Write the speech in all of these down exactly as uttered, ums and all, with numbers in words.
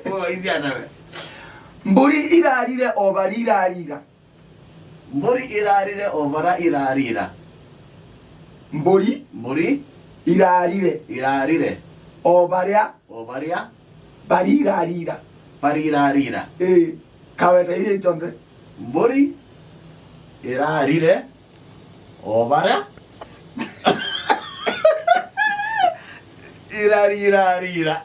Ũvaisya nawe. Mbũri irarire o vala irarira. Mbũri irarire o vala irarira. Mbũri Mbũri irarire irarire o valĩa o valĩa vala irarira. Vala irarira. Ĩĩ, kaweta iria itonthe. Mbũri irarire o vala irarira.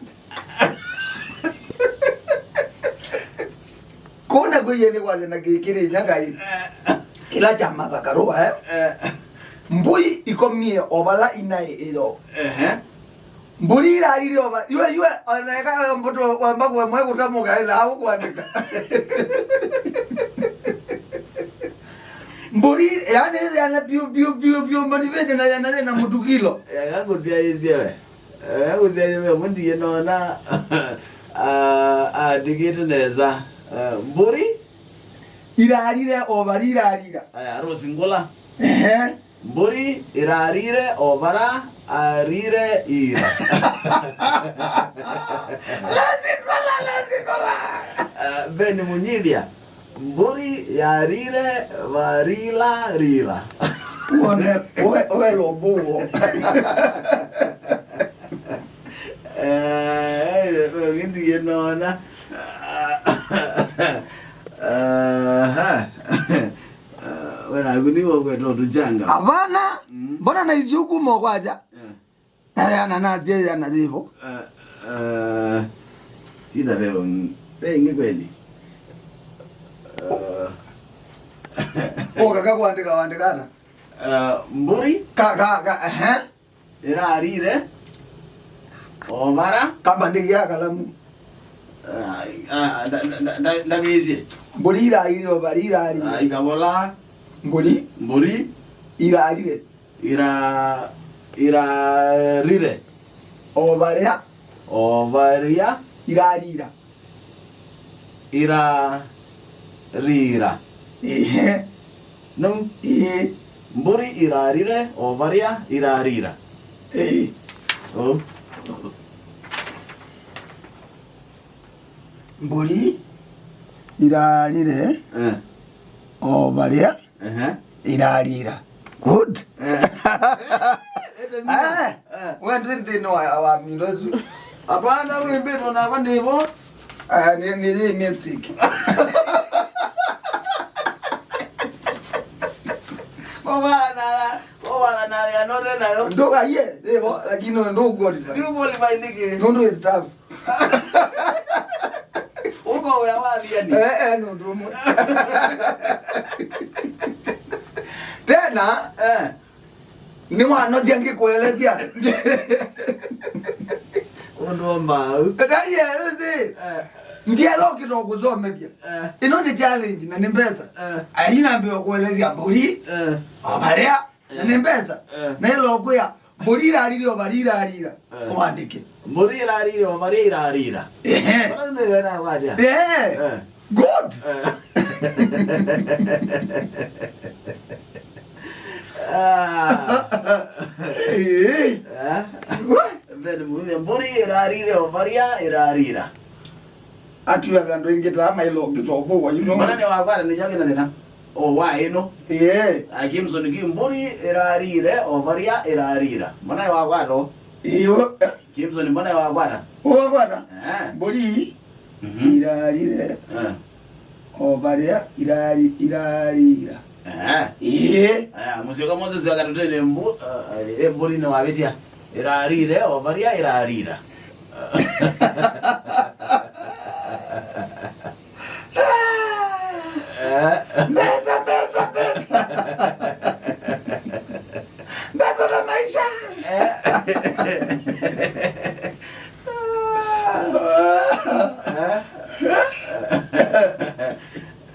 Kũu nakw'o iye nĩ kwathana kĩkĩrĩ nyakai kĩla kya Martha Karua, eh? Eh. Mbũi ikomie o vala inaĩ ĩyo. Ehe. Mbũri irarire o va-, yue, yue, ona eka mboto wamba kũemwe kũtamũka ĩla ũkwandĩka. Mbũri, yani, yana piũ, piũ, piũ, piũ, motivate na yana, yana mũtukilo. Eka ngũsyaĩĩsye we. Eh, ũsyaĩwe mũndie nona, ah, andĩkĩte nesa. Eh, mbũri irarire o vala irarira. Aya, Rose Ngũla. Ehe. Mbũri irarire o vala arire ira. Rose Ngũla, Rose Ngũla. Eh, Ben Mũnyithia. Mbũri yarire varila rila. Wone, ũwe, ũwe lombo ũo. Eh, eh, eh, ngiye nona. Aha. Eh, wena kuni wo kwetu tujanga. Avana, mm, mbona na izi huku mokwaja? Eh. Na yana nasye yana yĩvo. Eh, eh, tila veo ng-, ve ingĩ kweli. Eh. O kaka kuandĩka, wandĩka ata? Eh, mbũri. Ka, ka, ka, ehe. Ĩrarire. O vara. Kamba ndĩkĩa kalamu. Eh, ah, nda, nda, nda, nda, ndavĩsye. Mbũri irarire, o vala irarire. Ah, ikavola. Mbũri. Mbũri. Irarire. Ira, irarire. O varia. O varia. Irarira. Irarira. Ehe. No? Ĩĩ. Mbũri irarire o varia irarira. Ĩĩ. Oh. Mbũri irarire, eh, o varia, ehe, irarira. Good. Eh. Eh, eh, we ndĩ nthĩnĩ wa, wa milo ĩsu. Hapana, wĩmbĩtwe nakwa nĩvo. Ah, nĩ, nĩ, nĩ mistake. Kũvana, kũvana ya note nayo. Ndũkaiye, nĩvo, lakini ndũqualify. Ndũqualify nĩkĩ? Nũndũ is tough. Ũko wĩa wa thiani. Eh, eh, nũndũ ũmwe. Tena, eh, nĩwanosia ngĩkũelesya. Ũndũ mbau. Ndaiye, ũsĩ. Eh. Ndielo kĩto kũsomethya. Eh. Ĩno nĩ challenge na nĩ mbesa. Eh. Aina mbeo kũelesya mbũri. Eh. O varia. Na nĩ mbesa. Eh. Na ĩla ũkwĩa, mbũri irarire o varia irarira. Eh. Wandĩke. Mbũri irarire o varia irarira. Ehe. Mbona nĩ wena watia? Eh. Eh. Good. Eh. Ah. Eh. Eh. Mbeni mũthya, mbũri irarire o varia irarira. Actually, andũ aingĩ taa mailongitwa ũvũwa, you know. Mbona nĩ wakwata nĩ kyo kĩna thĩna? O wa ĩno. Ĩĩ. Ah, Kimson ki mbũri ĩrarire o varia ĩrarira. Mbona nĩ wakwata o? Ĩĩ, o, eh. Kimson, mbona nĩ wakwata? Wakwata? Eh. Mbũri, mhm, irarire. Eh. O varia irari, irarira. Eh. Ĩĩ. Aya, mũsyoka Moses akatũtene mbu-, eh, eh, mbũri nĩ wavĩtya. Ĩrarire o varia ĩrarira. Eh. Mbesa, mbesa, mbesa. Mbesa na maisha. Eh.